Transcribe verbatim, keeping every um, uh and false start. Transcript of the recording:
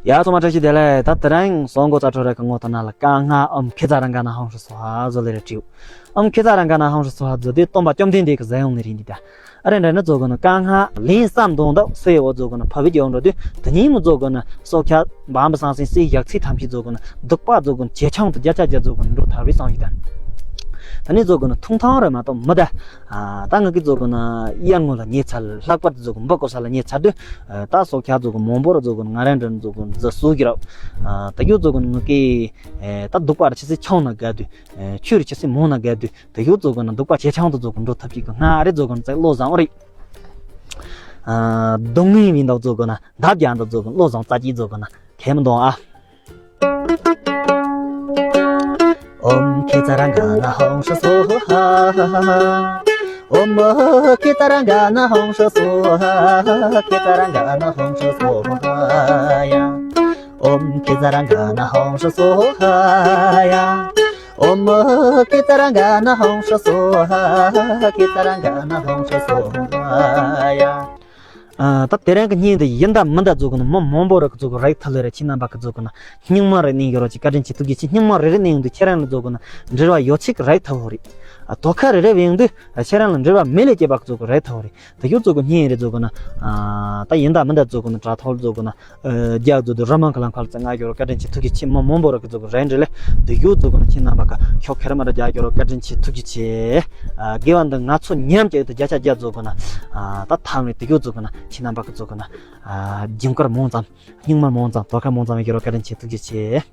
ཡ་ཚང་མ་བཀྲ་ཤིས་བདེ་ལེགས། ད་དེ་རིང་སོང་གོ་ཙ་ཁྲོ་རེ་གི་ངོ་ཐ་ན་ལ་ཀ་ང་ཨོཾ་ཁེ་ཙ་ར་ག་ན་ཧོང་ཧྲི་སོ་ཧ་ཟོ་ལེ་རེ་ཏྲིའུ། ཨོཾ་ཁེ་ཙ་ར་ག་ན་ཧོང་ཧྲི་སོ་ཧ་ཟོ་དེ་སྟོན་པ་བཅོམ་ལྡན་འདས་ཀྱི་ཟ་ཡོང་ནི་རིན་འདི་ད། ཨ་རེ་འདྲ་ནི་ཛོ་གོ་ན་ཀ་ང་ལིན་བསམ་དོང་ད་སེ་འོ་ཛོ་གོ་ན་ཕ་བི་ཀྱི་འོང་འགྲོ་དུས་དེ་ཉིན་མོ་ཛོ་གོ་ན་སོ་ཁྱ་བམ་པ་སང་སིང་སི་ཡག་ཚིག་ཐམས་ཅད་ཛོ་གོ་ན་སྡུག་པ་ཛོ་གོ་ན་ཇེ་ཆུང་དུ་རྒྱ་ཆ་རྒྱ་ཛོ་གོ་ན་འགྲོ་ཐར་བའི་སང་ཡི་ད། ད་ནི་ཛོ་གོ་ན་ཐུང་ཐང་རེ་མ་གཏོགས་མི་ད། ཨ་ད་ང་གི་ཛོ་གོ་ན་ཡར་ངོ་ལ་ཉེ་ཚར་ལྷག་པར་དུ་ཛོ་གོ་ན་འབུ་ཀོ་ས་ལ་ཉེ་ཚར་དུས། ད་སོ་ཁྱ་ཛོ་གོ་མང་པོ་ར་ཛོ་གོ་ན་ང་རང་འདྲ་ཛོ་གོ་ན་ཛ་སུ་གི་ར། ད་ཡོ་ཛོ་གོ་ན་ང་གི་ད་སྡུག་པ་ར་ཆི་སི་ཆུང་ན་དགའ་དུས། ཆུ་རི་ཆི་སི་མང་ན་དགའ་དུས། ད་ཡོ་ཛོ་གོ་ན་སྡུག་པ་ཇེ་ཆུང་དུ་ཛོ་གོ་ན་འགྲོ་ཐབས་ཅིག་གི་ང་རེ་ཛོ་གོ་ན་ཙེ་བློ་བཟང་འོ་རེད། སྡུག་བསྔལ་མི་འདུག་ཛོ་གོ་ན་འདབ་རྒྱ་འདུག་ཛོ་གོ་ན་བློ་བཟང་རྩ་ཆེ་ཛོ་གོ་ན་ཁེ་མི་འདུག་ཨ། ཨོཾ་ཁེ་ཙ་ར་ག་ན་ཧོང་ཧྲི་སོ་ཧ། ཨོཾ་ཁེ་ཙ་ར་ག་ན་ཧོང་ཧྲི་སོ་ཧ། ཁེ་ཙ་ར་ག་ན་ཧོང་ཧྲི་སོ་ཧ་ཡ། ཨོཾ་ཁེ་ཙ་ར་ག་ན་ཧོང་ཧྲི་སོ་ཧ་ཡ། ཨོཾ་ཁེ་ཙ་ར་ག་ན་ཧོང་ཧྲི་སོ་ཧ། ཁེ་ཙ་ར་ག་ན་ཧོང་ཧྲི་སོ་ཧ་ཡ། ཨ་ད་དེ་རིང་གི་བརྙན་འདི་ཡིན་ད་མིན་ད་ཛོ་གོ་ན་མི་མང་པོ་ར་གི་ཛོ་གོ་རེག་ཐལ་ལེ་ར་ཁྱེད་རྣམ་པ་གི་ཛོ་གོ་ན་སྙིང་མ་རེ་གནས་ཡོད་ར་ཅིག་བཀའ་དྲིན་ཆེ་ཐུགས་རྗེ་ཆེ། སྙིང་མ་རེ་རེ་གནས་ཡོང་དུས་ཁྱེད་རང་ལ་ཛོ་གོ་ན་འབྲེལ་བ་ཡོད་ཆེ་གི་རེག་ཐལ་བོ་རེད། ཨ་དོ་ཁ་རེ་རེ་བས་ཡོང་དུས་ཁྱེད་རང་ལ་འབྲེལ་བ་མེད་ལས་སྐྱེས་པ་གི་ཛོ་གོ་རེག་ཐལ་བོ་རེད། ད་ཡོད་ཛོ་གོ་བརྙན་རེ་ཛོ་གོ་ན་ཨ་ད་ཡིན་ད་མིན་ད་ཛོ་གོ་ན་དྲ་ཐོག་ལ་ཛོ་གོ་ན། རྒྱག་ཛོ་དུ་ར་མང་གི་ལང་ཁ་ལ་ཙེ་ང་གི་རོ་བཀའ་དྲིན་ཆེ་ཐུགས་རྗེ་ཆེ། མི་མང་པོ་ར་གི་ཛོ་གོ་རེ་འདྲི་ལེ་དུ་ཡུ་ཛོ་གོ་ན་ཁྱེད་རྣམ་པ་ག་ཤོག་ཁེ་ར་མ་ར་རྒྱག་གི་རོ་བཀའ་དྲིན་ཆེ་ཐུགས་རྗེ་ཆེ། དགེ་བ་འདི་ང་ཚོ་ཉམས་ཀྱི་དུ་བརྒྱ་ཆ་བརྒྱ་ཛོ་གོ་ན་ད་ཐམ་རེ་དུ་ཡུ་ཛོ་གོ་ན་ཁྱེད་རྣམ་པ་གི་ཛོ་གོ་ན་ཇིང་ཀར་མང་ཙམ་སྙིང་མ་མང་ཙམ་དོ་ཁ་མང་ཙམ་གི་རོ་བཀའ་དྲིན་ཆེ་ཐུགས་རྗེ་ཆེ།